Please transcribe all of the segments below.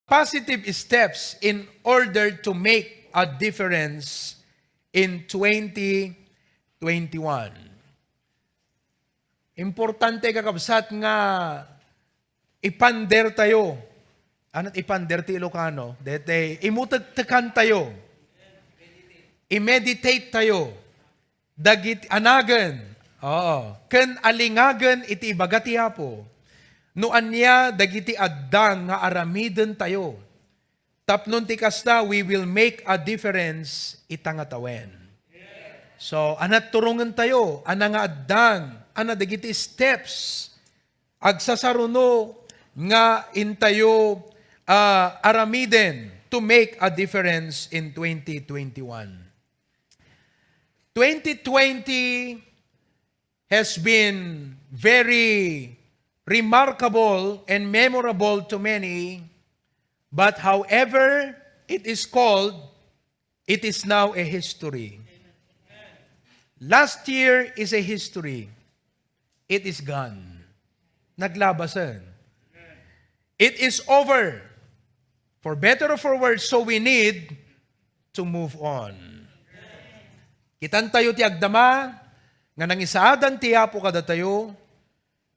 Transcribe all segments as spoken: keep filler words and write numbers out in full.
positive steps in order to make a difference in twenty twenty-one. Importante, kakabsat, nga ipander tayo. Anat ipander ti Ilocano? Dete, imutektekan tayo. I-meditate tayo. Dagiti anagen, oo, ken alingagen iti ibaga ti Apo. No ania dagiti addang nga aramiden tayo. Tapnon ti kasta, we will make a difference ita nga tawen. So, anat turongen tayo, ana nga addang, ana dagiti steps, agsasaruno nga intayo, ah, aramiden to make a difference in twenty twenty-one. Twenty twenty has been very remarkable and memorable to many, but however it is called, it is now a history. Last year is a history. It is gone. Naglabasan. It is over. For better or for worse, so we need to move on. Kitan tayo ti agdama nga nangisaadan ti Apo kadatayo,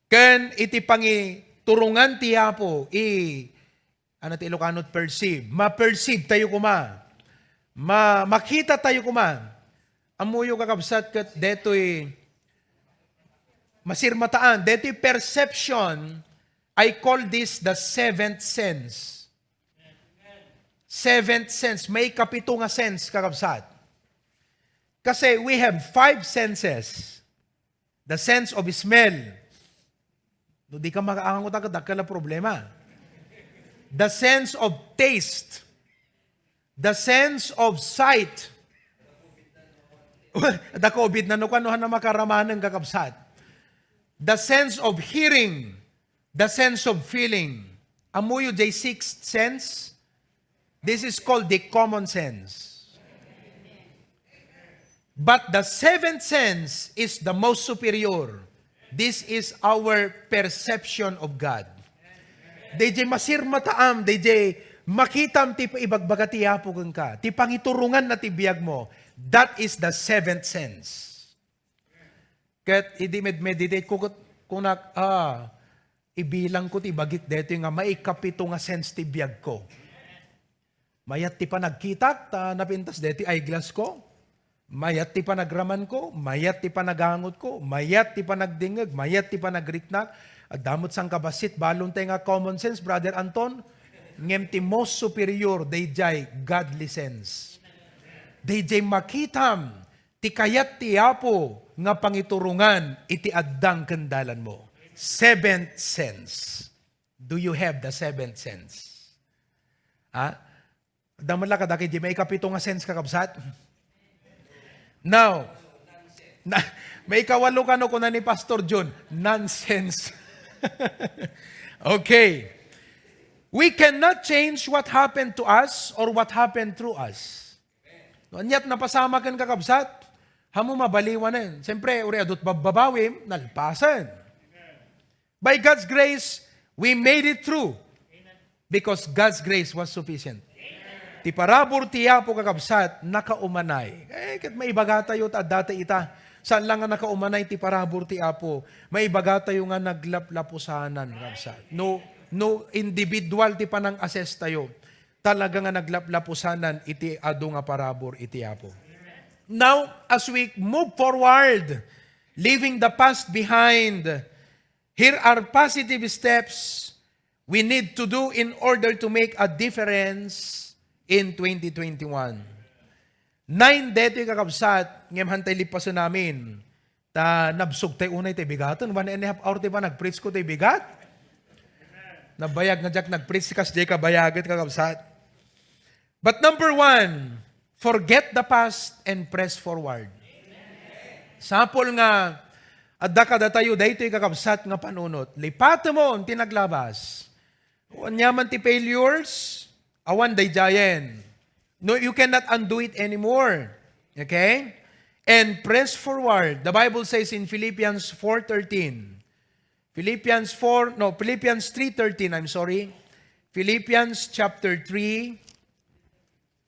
ken iti pangiturongan ti Apo, i-, ano ti Ilocano, perceive. Ma-perceive tayo koma. Ma-, makita tayo koma. Ammoyo, kakabsat, ket detoy masirmataan, detoy perception, I call this the seventh sense. Seventh sense, maikapito nga sense, kakabsat. Kasi we have five senses. The sense of smell. No, di ka makaangot agad, dakkel a problema. The sense of taste. The sense of sight. Da COVID na, no, kano na makaramanen, kakabsat. The sense of hearing. The sense of feeling. Ammoyo jay sixth sense? This is called the common sense. But the seventh sense is the most superior. This is our perception of God. Dayjay masirmataam, dayjay makitam ti ibagbaga ti Apo kenka, ti pangituronganna ti biagmo. That is the seventh sense. Ket idi med-meditate ko, ket kunak, ah, ibilangko ti bagik detoy nga maikapito nga sense ti biagko. Mayat ti panagkitak, ta napintas detoy eyeglass ko. Mayat ti panagraman ko, mayat ti panagangot ko, mayat ti panagdingngeg, mayat ti panagriknak. Adda met sangkabassit, balon tay nga common sense, Brother Anton. Ngem ti most superior, dayjay godly sense. Dayjay makitam ti kayat ti Apo nga pangiturongan iti addang ken dalanmo. Seventh sense. Do you have the seventh sense? Ha? Adda met la kadagiti maikapito nga sense, kakabsat? Now, na, maikawalo kano, kuna ni Pastor John, nonsense. Okay. We cannot change what happened to us or what happened through us. No, aniat napasamak ken, kakabsat? Haanmo mabaliwanen. Siyempre, uray adu ti babbabawim, nalpasen. By God's grace, we made it through because God's grace was sufficient. Ti parabur ti Apo, kakabsat, nakaumanay. Eh, ket maibaga tayo ta adda tay ita. Saan la nga nakaumanay ti parabur ti Apo. Maibaga tayo nga naglaplapusanan, kakabsat. No, no individual ti panang-assess tayo. Talaga nga naglaplapusanan iti adu nga parabur iti Apo. Now, as we move forward, leaving the past behind, here are positive steps we need to do in order to make a difference in twenty twenty-one. Nine detoy, kakabsat, ngem haantay lippasen amin. Ta nabsog tay unay ti bigaten. One and a half hour ti panag-preach ko ti bigat. Nabayag nga diak nag-preach kas diay kabayaget, kakabsat. But number one, forget the past and press forward. Sapol nga adda kadatayo daytoy, kakabsat, nga panunot. Lipatemon ti naglabas. Ania man ti failures, awan daydiayen. No, you cannot undo it anymore. Okay? And press forward. The Bible says in Philippians four thirteen, Philippians four, no, Philippians three thirteen, I'm sorry. Philippians chapter three,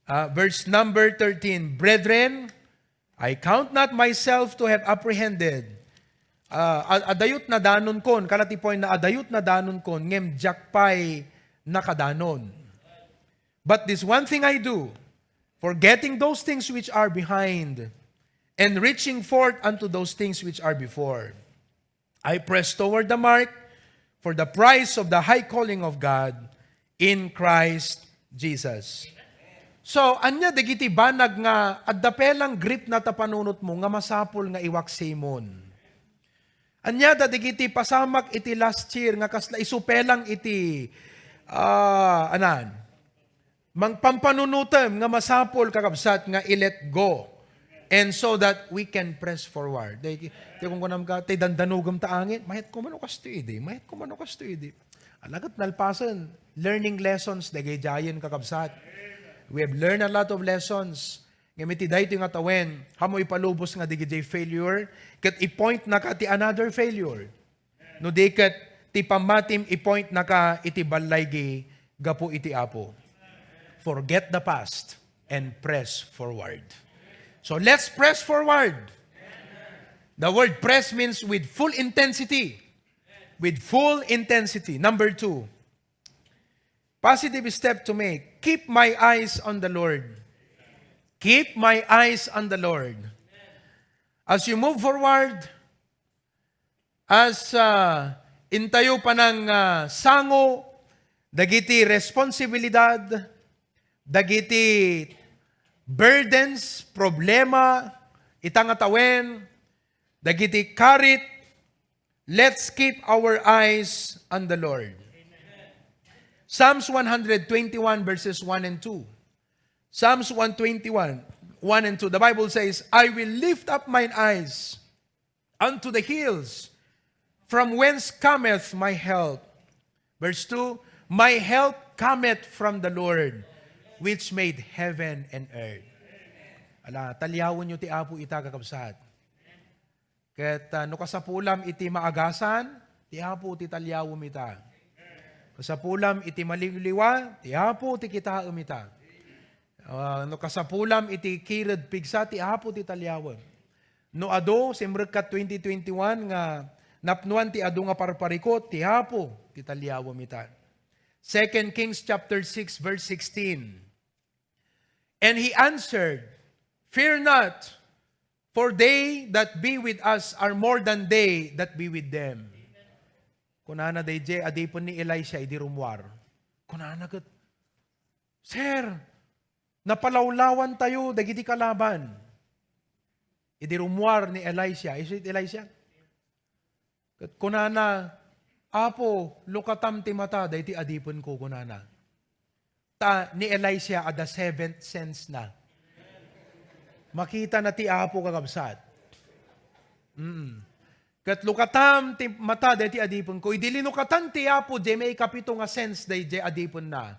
uh, verse number thirteen. Brethren, I count not myself to have apprehended. Uh, a- adayot na danon kon, kala ti point na adayot na danon kon, ngem diak pay nakadanon. But this one thing I do, forgetting those things which are behind and reaching forth unto those things which are before. I press toward the mark for the prize of the high calling of God in Christ Jesus. So, ania dagiti banag nga adda pay lang grip na ta panunotmo nga masapul nga iwaksimon? Ania da dagiti pasamak iti last year nga kasla isu pay lang iti, ah, anan? Mangpampanunutem nga masapul, kakabsat, nga i-let go. And so that we can press forward. Ti, ti kunkunam ka, ti dandanugem ta angin, mayat ko man o kastoy idi, mayat ko man o kastoy idi. Ala ket nalpasen, learning lessons, dagaydayen, kakabsat. We have learned a lot of lessons. Ngem iti daytoy nga tawen, ammo ipalubos nga dagiti failure, ket i-point na ka ti another failure. No di ket, ti pammatim i-point na ka iti ballaygi gapu iti Apo. Forget the past and press forward. So let's press forward. The word press means with full intensity. With full intensity. Number two, positive step to make. Keep my eyes on the Lord. Keep my eyes on the Lord. As you move forward, as, ah, intayo panang, ah, sango dagiti responsibilidad, dagiti burdens, problema, ita nga tawen, dagiti karit, let's keep our eyes on the Lord. Psalms one hundred twenty-one verses one and two. Psalms one twenty-one, one and two. The Bible says, "I will lift up mine eyes unto the hills, from whence cometh my help?" Verse two, "My help cometh from the Lord, which made heaven and earth." Ala, talyawenyo ti Apo ita, kakabsat. Ket, ah, no kasapulam iti maagasan, ti Apo ti talyawem ita. Kasapulam iti maliwliwa, ti Apo ti kitaem ita. Ah, no kasapulam iti kired pigsa, ti Apo ti talyawem. No adu, simrekka twenty twenty-one nga napnoan ti adu nga parparikut, ti Apo ti talyawem ita. Second Kings chapter six, verse sixteen. And he answered, "Fear not, for they that be with us are more than they that be with them." Kunana daydiay adipen ni Elisha idi rummuar. Kunana ket, "Sir, napalawlawantayo dagiti kalaban." Idi rummuar ni Elisha, isu it Elisha? Ket kunana, "Apo, lukatam ti mata daytoy adipenko," kunana. Ta ni Elisha, adda seventh sense na. Makita na ti Apo, kakabsat. Mm. Ket lukatam ti mata daytoy adipenko. Idi linukatan ti Apo, diay maikapito nga sense daydiay adipenna.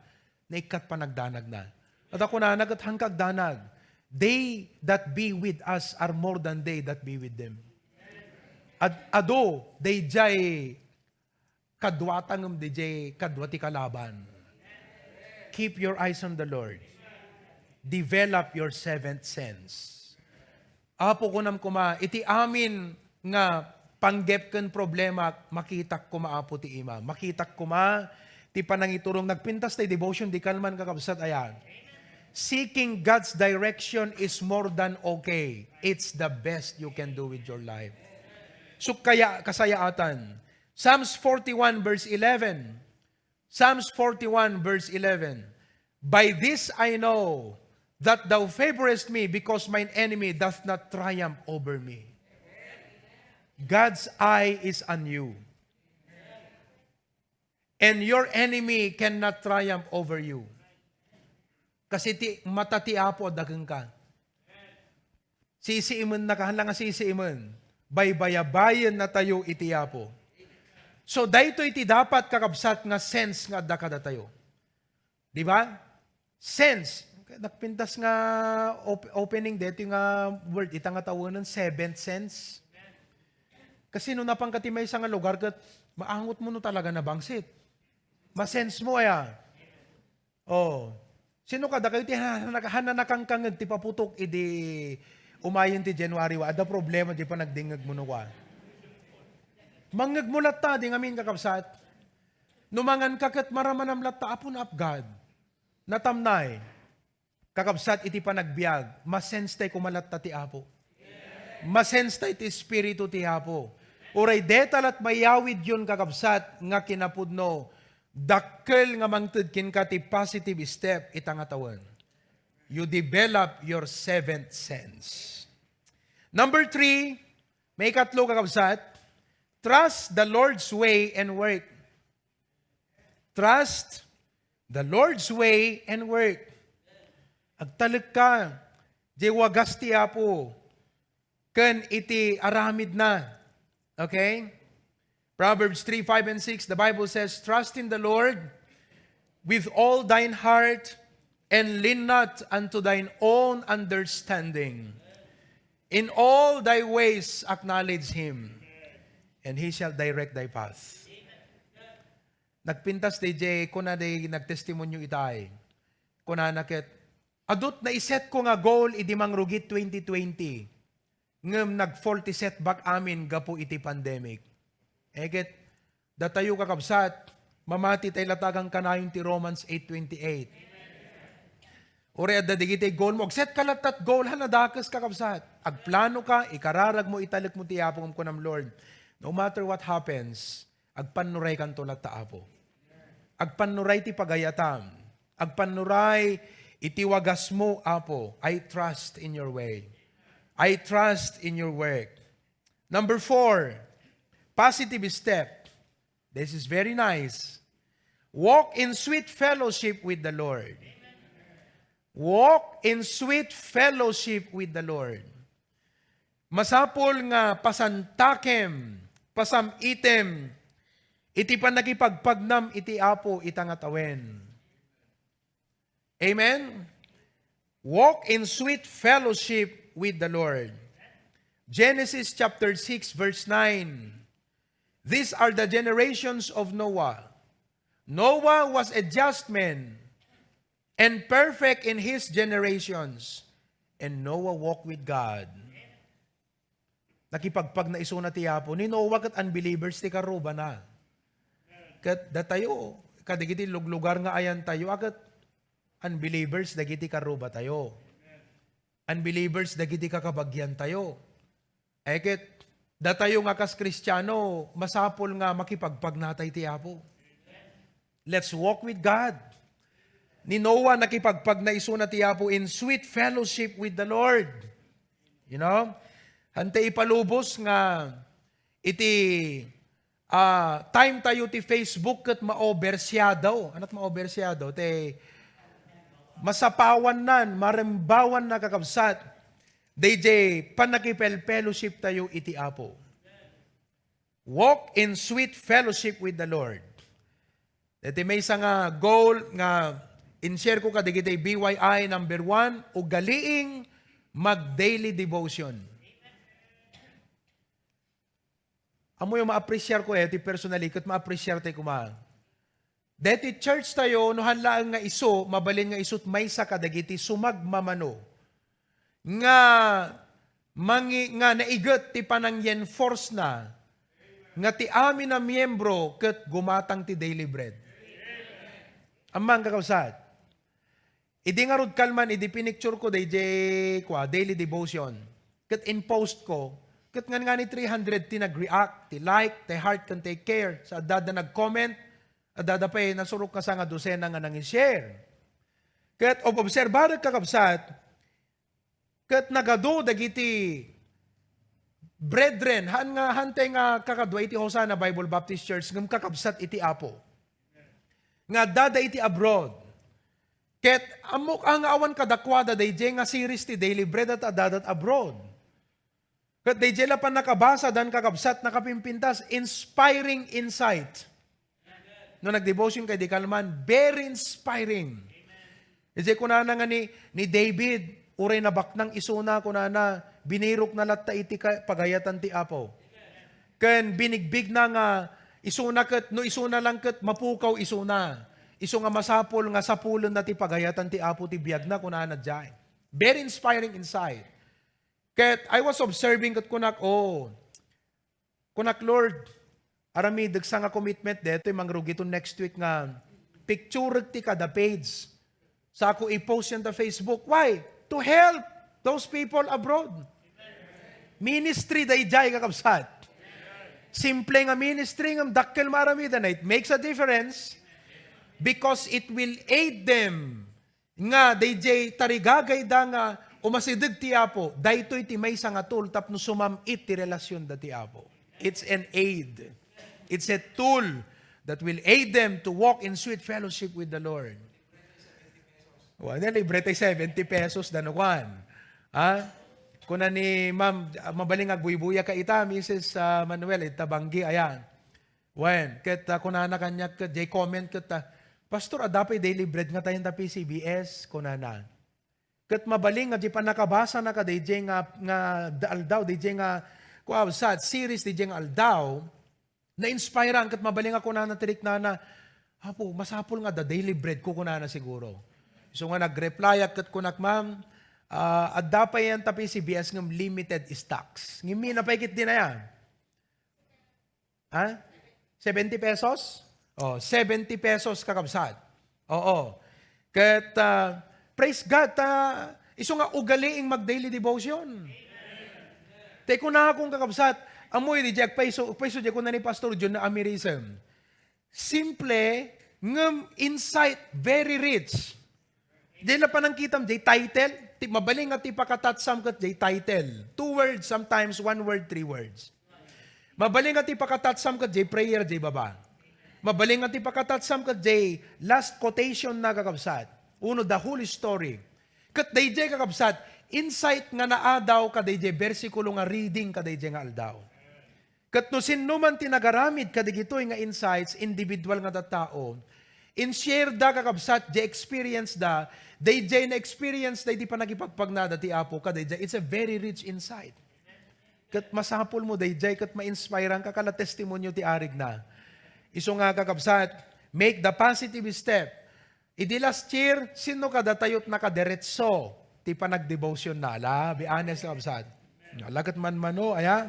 Naikkat panagdanagna. Ket kunana ket, "Haanka agdanag. They that be with us are more than they that be with them." Ad-, adu, daydiay kaduata ngem daydiay kadua ti kalaban. Keep your eyes on the Lord. Develop your seventh sense. Apo, kunam koma, iti amin nga panggep ken problema, makitak koma, Apo, ti ima. Makitak koma ti panangiturong. Nagpintas tay devotion, di kalman, kakabsat, aya. Seeking God's direction is more than okay. It's the best you can do with your life. So, kaya, kasayaatan. Psalms forty-one verse eleven. Psalms forty-one verse eleven. "By this I know that thou favorest me, because mine enemy doth not triumph over me." God's eye is on you. And your enemy cannot triumph over you. Kasi ti mata ti Apo adda kenka. Sisiimennaka, haan la nga sisiimen. Baybayabayennatayo iti Apo. So, daytoy ti dapat, kakabsat, nga sense nga adda kadatayo. Di ba? Sense. Nagpintas nga op-, opening deti nga word, ita nga tawenen, seventh sense. Kasi no napanka ti maysa nga lugar, ket maangotmo no talaga nabangsit. Masense mo aya. Oh. Sino kadakayo ti ha-, ha-, hananakangkangeg ti paputok idi umayen ti January one? Adda problema di panagdingngegmo no kua. Mangngegmo latta di ngamin, kakabsat. No manganka ket maramanam latta, Apo, naapgad. Natamnay. Kakabsat, iti panagbiag, masense tay koma latta ti Apo. Masense tay ti Espiritu ti Apo. Uray deta lat mayawid yon, kakabsat, nga kinapudno, dakkel nga mangted kenka ti positive step ita nga tawen. You develop your seventh sense. Number three, maikatlo, kakabsat, trust the Lord's way and work. Trust the Lord's way and work. Agtalekka, di wagas ti Apo, ken iti aramidna. Okay? Proverbs three, five, and six, the Bible says, "Trust in the Lord with all thine heart, and lean not unto thine own understanding. In all thy ways acknowledge Him, and He shall direct thy path." Nagpintas dayjay, kuna day nagtestimonio itay. Kunana ket, "Adut naisetko nga goal idi mangrugit twenty twenty. Ngem nag-fall ti setback amin gapu iti pandemic." Ket, datayo, kakabsat, mamati tay latagan kanayon ti Romans eight twenty-eight. Uray adda dagiti goal mo. Agset ka lattat goal, ha, nadakes, kakabsat. Agplano ka, ikararag mo, italek mo ti Apo, ngem kunam, "Lord, no matter what happens, agpannuray kanto latta, Apo. Agpannuray ti pagayatam. Agpannuray iti wagasmo, Apo. I trust in your way. I trust in your work." Number four, positive step. This is very nice. Walk in sweet fellowship with the Lord. Walk in sweet fellowship with the Lord. Masapul nga pasantakem, pasam-item iti pannakipagpagnam iti Apo ita nga tawen. Amen? Walk in sweet fellowship with the Lord. Genesis chapter six, verse nine. "These are the generations of Noah. Noah was a just man and perfect in his generations. And Noah walked with God." Nakipagpagna isuna ti Apo. Ni Noah ket unbelievers ti karrubana. Ket datayo, kadagiti luglugar nga ayantayo, a ket unbelievers dagiti karrubatayo. Unbelievers dagiti kakabagiantayo. Ay ket, datayo nga kas Kristiano, masapul nga makipagpagnatay ti Apo. Let's walk with God. Ni Noah, nakipagpagna isuna ti Apo in sweet fellowship with the Lord. You know? Hantay ipalubos nga iti, ah, time tayo ti Facebook ket maobersiado. Anat maobersiado? Te, masapawannan, marembawanna, kakabsat. Dayjay pannakipelfellowship tayo iti Apo. Walk in sweet fellowship with the Lord. Daytoy maysa nga goal nga in-share ko kadagiti B Y I, number one, ugaliing mag-daily devotion. Ammoyo, ma-appreciate ko, eh, ti personally, ket ma-appreciate ko man. Deti church tayo, no han laeng nga isu, mabalin nga isut maysa kadagiti sumagmamano nga mangi-, nga naiget ti panang-enforce na nga ti amin a miyembro ket gumatang ti daily bread. Ammom, kakabsat. Idi ngarud kalman, idi pinicture ko dayjay, kua, daily devotion. Ket in-post ko, ket ngan nga ni three hundred ti nag-react, ti like, ti heart, ken ti care. Sa adda nag-comment, adda pay nasurok nga sanga dosena nga nang-share. Ket ob-, obserbarek, kakabsat, ket nagadu dagiti brethren, han nga, hantay nga kakadua iti Hosanna Bible Baptist Church, ngem kakabsat iti Apo. Nga addada iti abroad. Ket ammok a nga awan kadakuada dayjay nga series ti Daily Bread a addadat abroad. Ket dayjay la pannakabasa dan kakabsat nakapimpintas, inspiring insight. No nag-devotion kay di kalman, very inspiring. Dayjay kunana nga ni, ni David, uray nabaknang isuna, kunana, binirokna latta iti ka-, pagayatan ti Apo. Ken binigbigna nga isuna ket, no isuna lang ket mapukaw isuna. Isu nga masapul nga sapulenna ti pagayatan ti Apo ti biagna, kunana diay. Very inspiring insight. Ket I was observing ket kunak, "Oh," kunak, "Lord, aramidek sa nga commitment detoy, mangrugi to next week nga picturek ti kada page. Sako i-post yan ta Facebook." Why? To help those people abroad. Ministry daydiay, kakabsat. Simple nga ministry ngem dakkel maaramiden, it makes a difference because it will aid them nga daydiay tarigagayda nga umasideg ti Apo. Daytoy ti maysa nga tool tapno sumam-it ti relasionda ti Apo. It's an aid. It's a tool that will aid them to walk in sweet fellowship with the Lord. Wa, libre tay seventy pesos, dano kuan. Ha? Kuna ni Ma'am, mabaling agbuybuya ka ita, Missus, ah, Manuel, ita banggi, ayan. Wen, ket, ah, kunana kaniak, ket, jay comment, ket, ah, "Pastor, adda pay daily bread nga tayen ta P C B S," kunana. Ket mabaling nga, jay pannakabasa na ka, dayjay nga, nga da-, aldaw, dayjay nga, kuan, sa series, dayjay nga aldaw, na-inspire-an ket mabaling a kunana ti riknana, "Apo, masapul nga adda daily bread ko," kunana siguro. So nga nag-reply ak ket kunak, "Ma'am, ah, adda pay yan ta P C B S ngem limited stocks." Ngimmi na pay ket di na yan. Ha? Seventy pesos? Oh, seventy pesos, kakabsat. Oo. Ket, ah, praise God, ta isu nga ugaliing mag-daily devotion. Tay kunakon, kakabsat, ammoyo diay agpayso, agpayso diay kuna ni Pastor John nga Amerism. Simple, ngem insight, very rich. Diay la panangkitam, diay title, ti, mabaling nga ti pakatatsam ket diay title. Two words, sometimes one word, three words. Mabaling nga ti pakatatsam ket diay prayer, diay baba. Mabaling nga ti pakatatsam ket diay last quotation na, kakabsat. Uno, the whole story. Ket dayjay, kakabsat, insight nga naadaw kadayjay bersikulo nga reading kadayjay nga aldaw. Ket no sinno man ti nagaramid kadigitoy nga insights, individual nga tattao, in-share da, kakabsat, diay experience da, dayjay na-experience da iti panagipagpagnada ti Apo kadayjay. It's a very rich insight. Ket masapulmo dayjay, ket ma-inspire-anka, kala testimonio ti arigna. Isu nga, kakabsat, make the positive step. Idi last year, sinno kadatayo ti nakadiretso ti panagdevotion na? Ala, be honest, kakabsat. Ala, ket manmano, aya?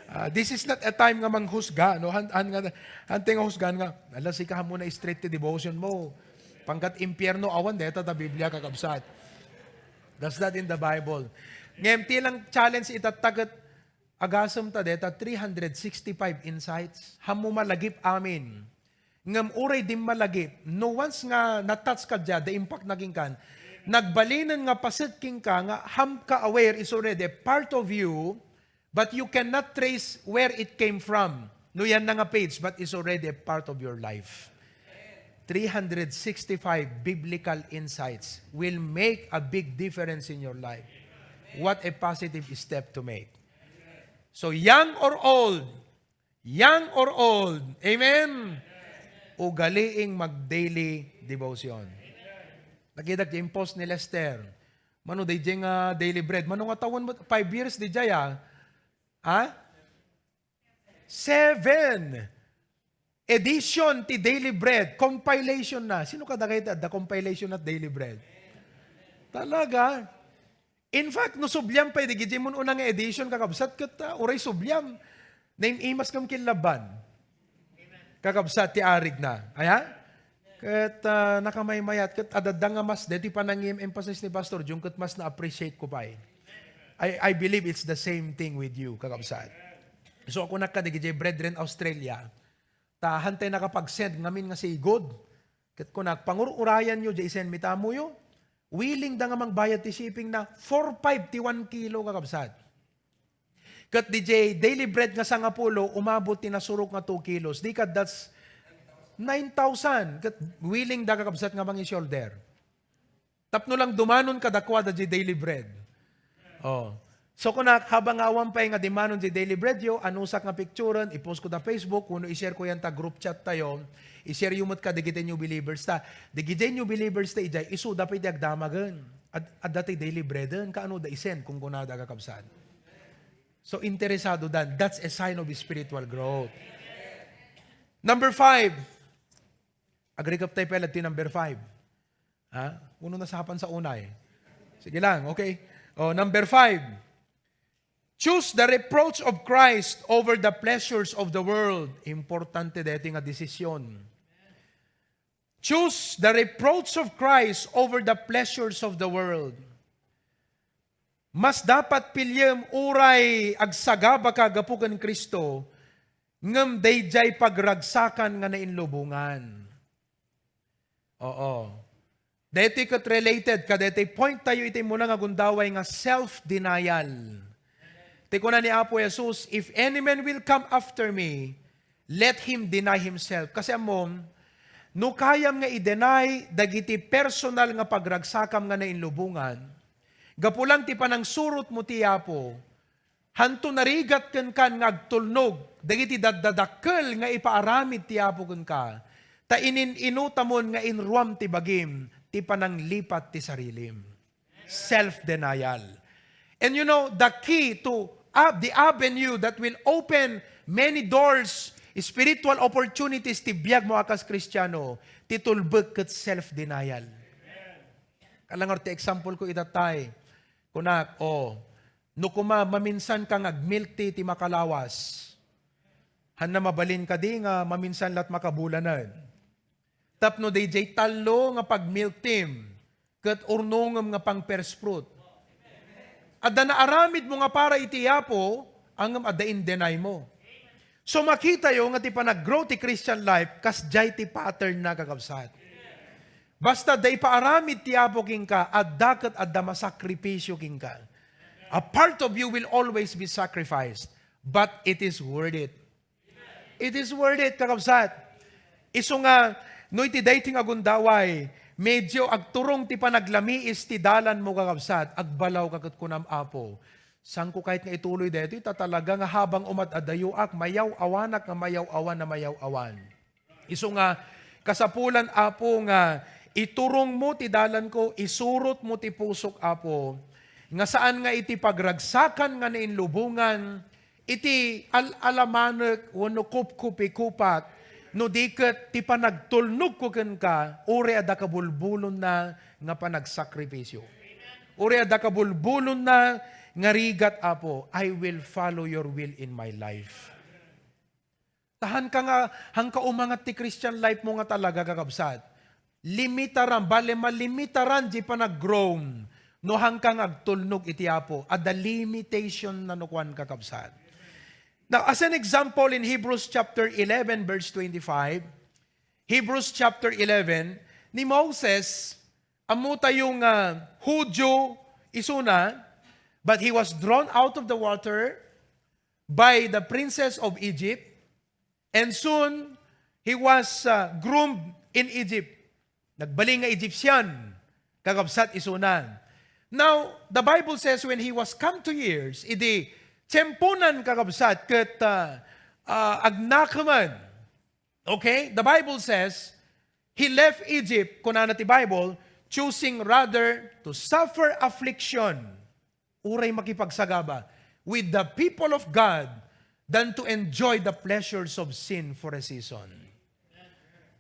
Ah, this is not a time nga manghusga, no? Han-, han-, nga, hantay nga husgan nga, "Ala, sika, ammo na straight ti devotion mo. Pangkat impierno, awan deta ta Biblia, kakabsat." That's not in the Bible. Ngem ti lang challenge itatta ket agasem ta deta three hundred sixty-five insights. Ammo malagip amin. Ngem uray dimmalagip, no once nga na-touch ka dia, the impact na kenka, nagbalinen nga paset kenka nga ammoka aware is already a part of you, but you cannot trace where it came from. No yan na nga page, but it's already a part of your life. Three hundred sixty-five biblical insights will make a big difference in your life. What a positive step to make. So, young or old, young or old, amen? Ugaliing mag-daily devotion. Nakitak diay post ni Lester. Mano dayjay nga daily bread? Mano nga tawen mo? Five years dayjay, ah. Ha? Seven edition ti Daily Bread. Compilation na. Sino kadagiti adda compilation na Daily Bread? Talaga? In fact, no subliam pay, dagiti mun-una nga edition, kakabsat, ket, ah, uray subliam. Naim-imas ngem ken labban. Kakabsat ti arigna. Aya? Ket, ah, nakamaymayat, ket adda nga mas, deti panangim-emphasize ni Pastor Jun, ket mas na-appreciate ko pay. I, I believe it's the same thing with you, kakabsat. So, ako nakadagiti brethren Australia, ta hantay nakapag-send ngamin nga sigud. Ket kunak, "Pangur-urayan yo, diay i-send mi ta ammoyo." Willing da nga mangbayad ti shipping na, four five ti one kilo, kakabsat. Ket diay daily bread nga sangapulo, umabot ti nasurok nga two kilos. Di ket that's nine thousand. Ket willing da, kakabsat, nga mangi-shoulder. Tapno lang dumanon kadakuada diay daily bread. Oh. So, kunak, habang nga awan pay nga dimanon diay daily bread yo, anusak nga picturen, i-post ko ta Facebook, wenno i-share ko yan ta group chat tayo, i-share yo met kadagiti new believers ta. Dagiti new believers ta idiay, isuda pay ti agdamagen. Ad-, adda ti daily breaden, kaano da isen, kunkunada, kakabsat. So, interesado dan. That's a sign of spiritual growth. Number five, Agrikap tayo pala ti number five. Ha? Uno na sa hapan sa una eh. Sige lang, okay? Oh, number five. Choose the reproach of Christ over the pleasures of the world. Importante deti nga desisyon. Choose the reproach of Christ over the pleasures of the world. Mas dapat piliem uray agsagaba ka gapu ken Cristo, ngem daydiay pagragsakan nga nainlubongan. Oo. Daytoy ket related kadaytoy point tayo iti muna nga gundaway nga self-denial. Ti kuna ni Apo Jesus, "If any man will come after me, let him deny himself." Kasi ammom, no kayam nga i-deny dagiti personal nga pagragsakam nga nainlubongan, gapu lang ti panangsurot mo ti Apo, hanto narigat kenka nga agtulnog dagiti daddadakkel nga ipaaramid ti Apo kenka, ta inin-inutamon nga inruam ti bagim ti pananglipat ti sarilim. Self-denial. And you know, the key to ab-, the avenue that will open many doors, spiritual opportunities ti biag mo a kas Kristiano, ti tulbek ket self-denial. Kalangar ti example ko ita tay. Kunak, oh, no kuma maminsan ka nga ag-milk tea ti makalawas, hanna mabalin kadi nga maminsan lat makabulanen. Tapno daydiay tallo nga pag-milk tea, ket urnongem nga pang-first fruit. Adda naaramid mo nga para iti Apo, ngem adda in-deny mo. So makitayo nga ti panag-grow ti Christian life, kasdiay ti pattern na, kakabsat. Basta adda ipaaramid ti Apo kenka, adda ket adda masakripisyo kenka. A part of you will always be sacrificed, but it is worth it. It is worth it, kakabsat. Isu nga, no iti daytoy nga gundaway, medyo agturong ti panaglamiis ti dalanmo, kakabsat, agbalaw ka ket kunam, Apo, saanko kayat nga ituloy daytoy, ta talaga nga habang umad-adayoak, mayaw-awanak nga mayaw-awan a mayaw-awan. Isu nga, kasapulan, Apo, nga iturongmo ti dalanko, isurotmo ti pusok, Apo, nga saan nga iti pagragsakan nga nainlubongan, iti al-alamanek wenno kupkupikupak, no di ket ti panagtulnogko kenka, uray adda kabulbulonna nga panagsakripisyo. Uray adda kabulbulonna nga rigat, Apo, I will follow your will in my life. Ta hanka nga, hanka umangat ti Christian life mo nga talaga, kakabsat. Limitaran, bale malimitaran di panag-grow no hanka nga agtulnog iti Apo. Adda limitation na no kuan, kakabsat. Now, as an example, in Hebrews chapter eleven, verse twenty-five, Hebrews chapter eleven, ni Moses, ammo tayo nga Hudio isuna, but he was drawn out of the water by the princess of Egypt, and soon he was, uh, groomed in Egypt. Nagbalin nga Egyptian, kakabsat, isuna. Now, the Bible says when he was come to years, idi tiemponan, kakabsat, ket, uh, uh, agnakeman. Okay? The Bible says, he left Egypt, kunana ti Bible, choosing rather to suffer affliction, uray makipagsagaba, with the people of God than to enjoy the pleasures of sin for a season.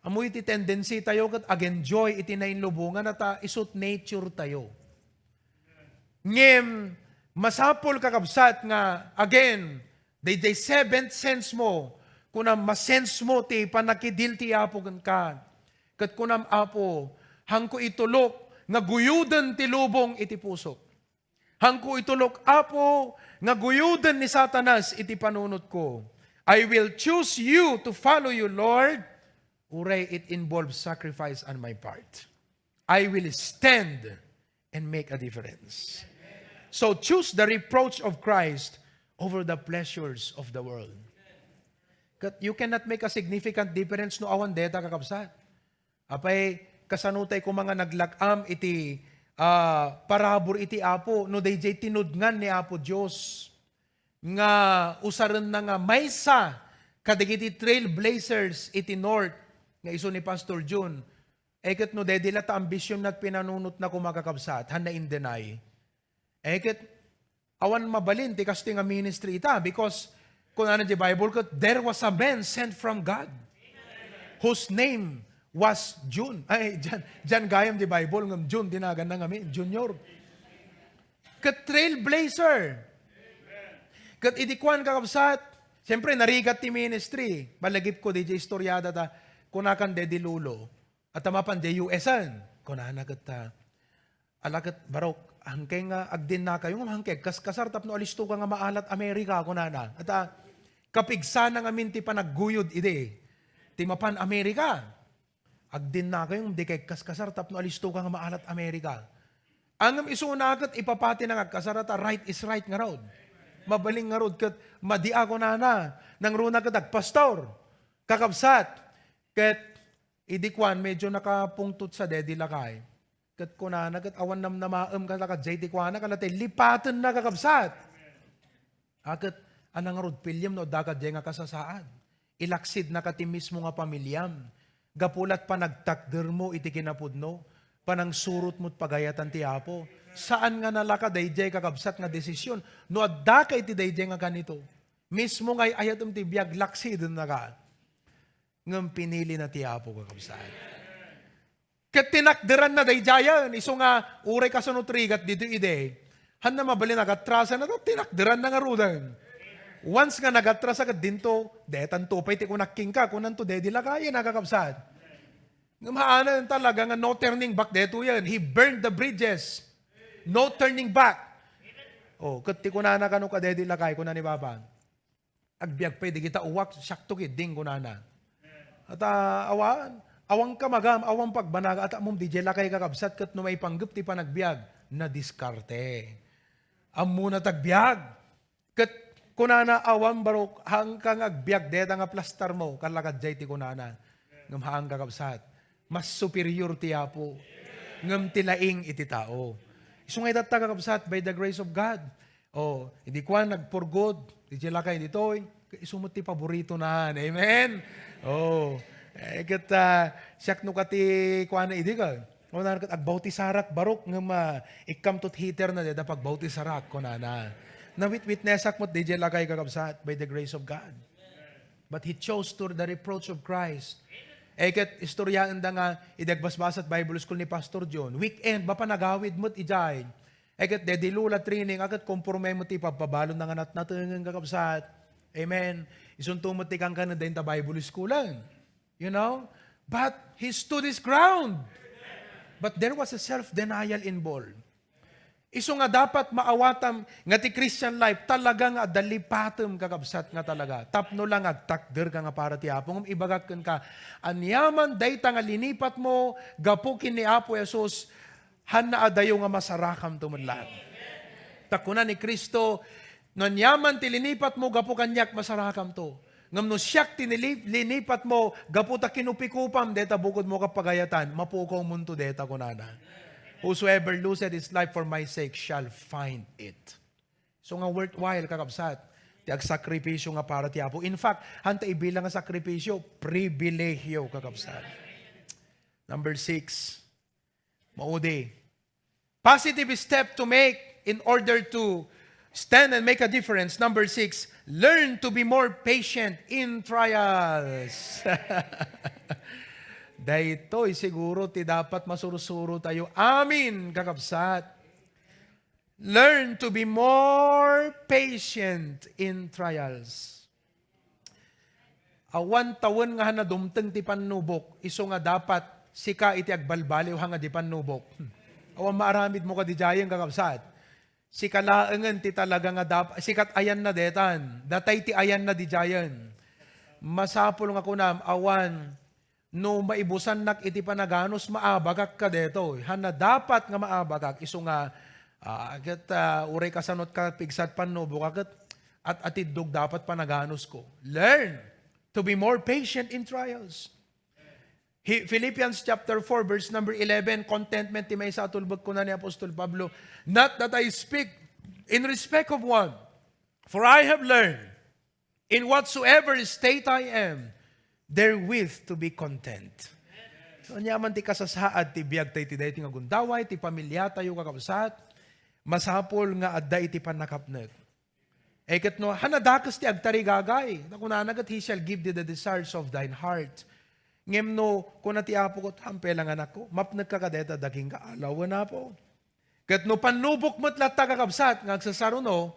Ammo iti tendency tayo ket ag-enjoy iti nainlubongan a ta isut nature tayo. Ngem, masapul, kakabsat, nga, again, daydiay seventh sense mo, kuna masense mo ti pannakidil ti Apo kenka. Ket kunam, Apo, hanko itulok nga guyoden ti lubong iti pusok. Hanko itulok, Apo, nga guyoden ni Satanas iti panunotko. I will choose you to follow you, Lord. Uray it involves sacrifice on my part. I will stand and make a difference. So choose the reproach of Christ over the pleasures of the world. Ket you cannot make a significant difference no awan deta, kakabsat. Apay, kasano tay koma nga naglak-am iti, ah, parabur iti Apo no daydiay tinudngan ni Apo Dios nga usarenna nga maysa kadagiti trailblazers iti North nga isu ni Pastor Jun? E ket no daydi la ta ambisionna ket pinanunotna koma, kakabsat, hanna in-deny. E ket awan mabalin ti kastoy nga ministry ita, because kunana di Bible ket, "There was a man sent from God, whose name was Jun. Ay, Jan, Jan gayam di Bible, ngem Jun ti naganna ngamin, Junior. Ket trailblazer. Ket idi kuan, kakabsat, siyempre, narigat ti ministry. Balagipko diay istoriada ta, kunakan, Daddy Lolo, at mapan diay U S-an. Kunana ket ta, ala ket, Barok, hangkay nga agdinnakayo, ngem hangkay agkaskasar tapno alistoka nga maalat Amerika, kunana. At, ah, kapigsana ngamin ti panagguyod idi, ti mapan Amerika. Agdinnakayo, ngem dikay agkaskasar tapno alistoka nga maalat Amerika. Ngem isuna ket ipapati na nga agkasar, ta right is right ngarud. Mabalin ngarud ket madi a kunana, nangruna ket agpastor. Kakabsat, ket idi kuan, medyo nakapungtot sa Daddy Lakay. Ket kunana ket, "Awan namnamaem kala kadiay ti kuana, kala tay lipatenna, kakabsat." A, ket, ania ngarud piliem no adda kadiay nga kasasaad? Ilaksidnaka ti mismo nga pamiliam. Gapu la't panagtakdermo iti kinapudno, panangsurotmo ti pagayatan ti Apo. Saan nga nalaka daydiay, kakabsat, nga desisyon no addaka iti daydiay nga ganito. Mismo nga ay-ayatem ti biag, laksidennaka. Ngem pinilina ti Apo, kakabsat. Ket tinakderanna daydiayen, isu nga uray kasano ti rigat ditoy idi, hanna mabalin agatrasan, tinakderanna ngaruden. Once nga nagatrasa ket dinto, detanto pay ti kunak kenka, kunanto Daddy Lakay, a, kakabsat. Ngem haanen talaga nga no turning back detoyen. He burned the bridges. No turning back. O, ket ti kunana kano ka Daddy Lakay, kuna ni Papa, "Agbiag pay dagita uwak, siakto ketdin," kunana. At, ah, awan, awan kamagam, awan pagbanag, at ammom, diay lakay, kakabsat, ket no maipanggep ti panagbiag, nadiskarte. Ammona ti agbiag. Ket kunana, "Awan, Barok, haanka nga agbiag deta nga plastarmo, kala kadiay ti kunana." Ngem haan, kakabsat. Mas superior ti Apo ngem ti laing iti tao. Isu nga itatta, kakabsat, by the grace of God. O, idi kuan, nagpurgod, diay lakay ditoy, isu met ti paboritonan. Amen? O, eh, ket, ah, siak no kati kuana idi ka. Kunana ket, "Agbautisarek, Barok, ngem, ah, ikkamto ti heater na deta pagbautisarek," kunana. Nawit-witnessak met diay lakay, kakabsat, by the grace of God. But he chose to the reproach of Christ. Eh, ket istoryaenda nga idi agbasbasat Bible school ni Pastor John, weekend, mapan agawid met idiay. Eh, ket Daddy Lolo training, a, ket komporme met ti pagbabalon nga natnatengen, kakabsat. Amen. Isunto met ti kankanenda inta Bible schoolan. You know? But he stood his ground. But there was a self-denial involved. Isu nga dapat maawatam nga ti Christian life talaga nga adda lipatem, kakabsat, nga talaga. Tapno lang agtakderka nga para ti Apo. Ngem ibagak kenka, aniaman dayta nga linipatmo gapu ken ni Apo Jesus, hanna adayo nga masarakamto met laeng. Ta kuna ni Cristo, "No aniaman ti linipatmo gapu kaniak, masarakamto. Ngem no siak ti nili-, linipatmo gapu ta kinupikupam deta bukodmo ket pagayatan, mapukawmonto deta," kunana. "Whosoever loseth his life for my sake shall find it." So nga worthwhile, kakabsat, ti agsakripisyo nga para ti Apo. In fact, hanta ibilang nga sakripisyo, pribilehiyo, kakabsat. Number six, maudi. Positive step to make in order to stand and make a difference. Number six, learn to be more patient in trials. Daytoy siguro ti dapat masursuro tayo. Amin, kakabsat. Learn to be more patient in trials. Awan tawen nga han nadumteng ti pannubok, isu nga dapat sika iti agbalbaliw ha nga di pannubok. Awan maaramidmo kadi diayen, kakabsat. Sika laengen ti talaga nga dap-, sikat ayanna detan. Datay ti ayanna di diayen. Masapul nga kunam, awan, no maibusannak iti panaganus, maabagak kadetoy. Hanna dapat nga maabagak, isu nga, ah, ket, ah, uray kasano ti kapigsat pannubok, ket at-atiddog dapat panaganusko. Learn to be more patient in trials. Hi-, Philippians chapter four, verse number eleven, contentment ti maysa a tulbek, kuna ni Apostol Pablo, "Not that I speak in respect of one, for I have learned in whatsoever state I am, therewith to be content." So, aniaman ti kasasaad ti biag tayo ti daytoy nga gundaway, ti pamiliatayo, kakabsat, masapul nga adda iti pannakapnek. Eh, ket no, han nadakes ti agtarigagay. Ta kunana ket, "He shall give thee the desires of thine heart." Ngem no kuna ti Apo ket, "Hampay lang, anakko, mapnekka kadayta, daginka alawen, Apo." Ket no pannubok met latta, kakabsat, nga agsasaruno,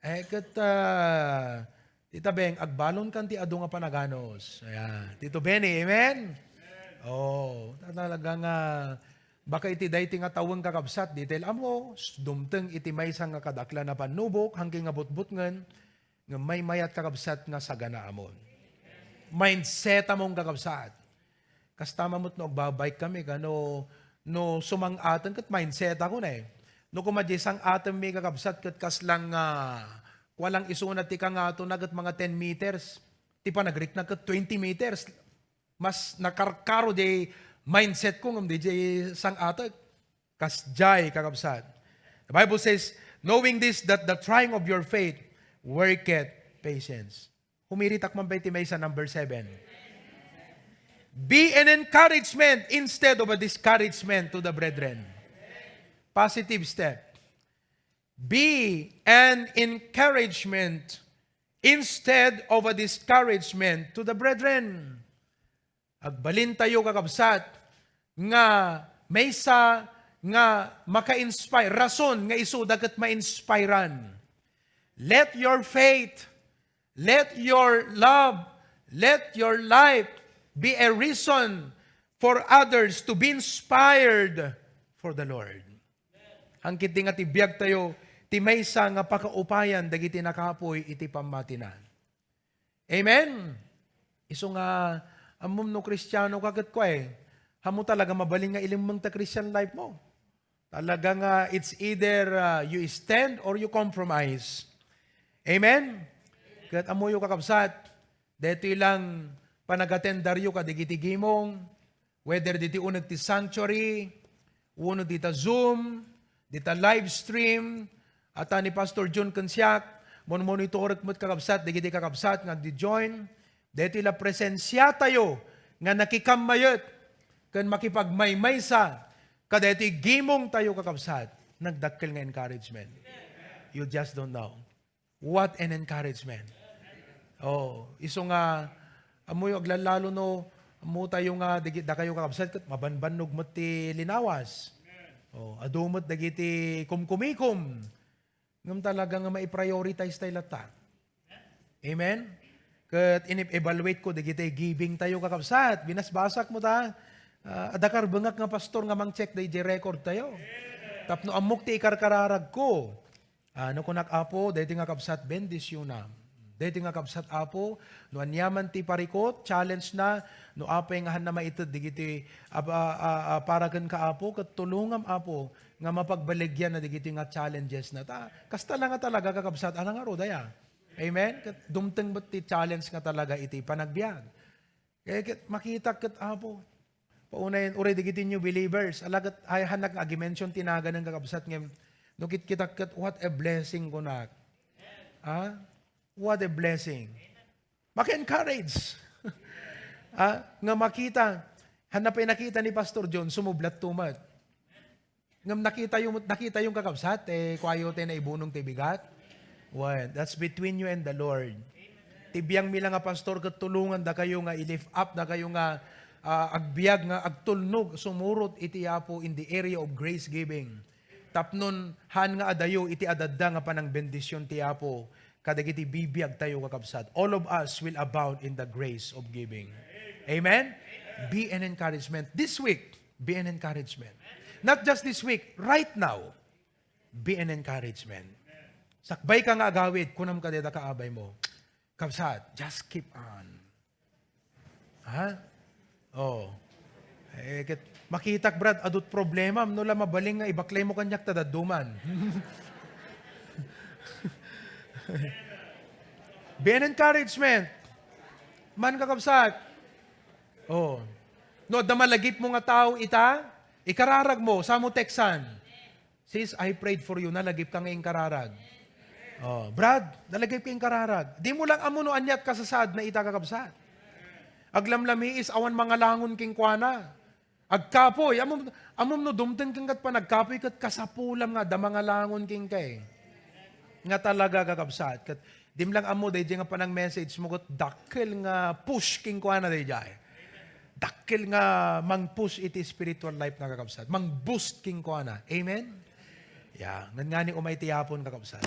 eh, ket, ah, Tita Beng, agbalonkan ti adu nga panaganus. Ayan. Tito Benny, amen? Oh, ta-, talaga nga, baka iti daytoy nga tawen, kakabsat, di tayo ammo, s-, dumteng iti maysa nga kadaklan a pannubok, hangkin nga butbutngen, nga maymayat, kakabsat, nga saganaamon. Mindsetamon, kakabsat. Kasta man met no agbabike kami, kano, no sumang-atem ket mindsetakon eh. No kuma diay sang-atemmi, kakabsat, ket kaslang, ah, kua lang isuna ti kangatona ket mga ten meters. Ti panagrikna ket twenty meters. Mas nakarkaro diay mindsetko ngem diay sang-atek. Kasdiay, kakabsat. The Bible says, "Knowing this, that the trying of your faith worketh patience." Humiritak man pay ti maysa, number seven. Be an encouragement instead of a discouragement to the brethren. Positive step. Be an encouragement instead of a discouragement to the brethren. Agbalintayo, kakabsat, nga maysa nga maka-inspire, rason nga isuda ket ma-inspirean. Let your faith, let your love, let your life be a reason for others to be inspired for the Lord. Hangkit di nga ti biagtayo, ti maysa nga pakaupayan dagiti nakapuy iti pammatina. Amen? Isu nga, ammom no Kristiano ka ket kua, eh, ammo talaga mabalin nga ilimmeng ta Christian life mo. Talaga nga it's either, ah, you stand or you compromise. Amen? Ket ammoyo, kakabsat, daytoy lang panagatendaryo kadagiti gimong, whether diti uneg ti sanctuary, wenno dita Zoom, dita live stream, ata ni Pastor John ken siak, mon-monitorek met, kakabsat, dagiti kakabsat nga agdi-join, daytoy la presensiatayo nga nakikammayet ken makipagmaymaysa kadaytoy gimongtayo, kakabsat. Nagdakkel nga encouragement. You just don't know. What an encouragement. Oh, isu nga, ammoyo, aglalalo no, ammo tayo nga, dagi-, dakayo, kakabsat, ket mabanbannog met ti linawas. Oh, adu met dagiti kumkumikom. Ngem talaga nga mai-prioritize tayo latta. Amen? Ket ini-evaluate ko dagiti giving tayo, kakabsat. Binasbasak mo ta. Ah, adda karbengak nga pastor nga mang-check dayjay record tayo. Tapno ammok ti ikarkararag ko. Ah, no kunak, Apo, daytoy nga kabsat, bendisyona. Daytoy nga kabsat, Apo, no aniaman ti parikut, challenge na, no apay nga hanna maited digiti, ah, ah, ah, ah, para kenka, Apo, ket tulongam, Apo, nga mapagbaligyan na digiti nga challenges na. Ta, kasta la nga talaga, kakabsat, ana nga rudaya. Amen? Ket dumteng met ti challenge nga talaga iti panagbiag. Kaya ket, makitak ket, Apo. Paunayen, uray dagiti new believers. Ala ket, ay, hannak nga agi-mention ti naganna, kakabsat, ngem, no kitkitak ket, what a blessing, kunak. Ha? What a blessing. Maki-encourage. Ha? Nga makita, hanna pay nakita ni Pastor John, sumublat tumat. Ngem nakitayo, nakitayo, kakabsat, eh, kuayo ti naibunong ti bigat? Well, that's between you and the Lord. Ti biangmi la nga pastor, ket tulongandakayo nga i-lift up dakayo nga, ah, agbiag nga agtulnog, sumurot iti Apo in the area of grace giving. Tapnon, han nga adayo iti adadda nga panangbendisyon ti Apo kadagiti bibiagtayo, kakabsat. All of us will abound in the grace of giving. Amen? Be an encouragement. This week, be an encouragement. Not just this week, right now, be an encouragement. Sakbay ka nga agawid, kunam kadayta kaabay mo, "Kabsat, just keep on." Ha? Oh. Eh, ket, makitak, Brad, adut problemam, no la mabalin nga ibaklay mo kaniak ta dadduma. Be an encouragement. Man, kakabsat. Oh. No, adda malagipmo nga tao ita, ikararag mo, sa mo textan. "Sis, I prayed for you, nalagip ka nga inkararag." Oh, "Brad, nalagip ka inkararag." Di mo lang ammo no aniat kasasaad na ita, kakabsat. Aglamlamiis, awan mangalangon kenkuana. Agkapoy, ammom, ammom no dumteng ken kat panagkapoy ket kasapulam nga adda mangalangon kenka, eh. Nga talaga, kakabsat. Ket dim lang ammo dayjay nga panang-message mo ket dakkel nga push kenkuana dayjay. Dakkel nga mang-push iti spiritual life na, kakabsat. Mang-boost kenkuana. Amen? Ya, ngannganing umay ti yapon, kakabsat.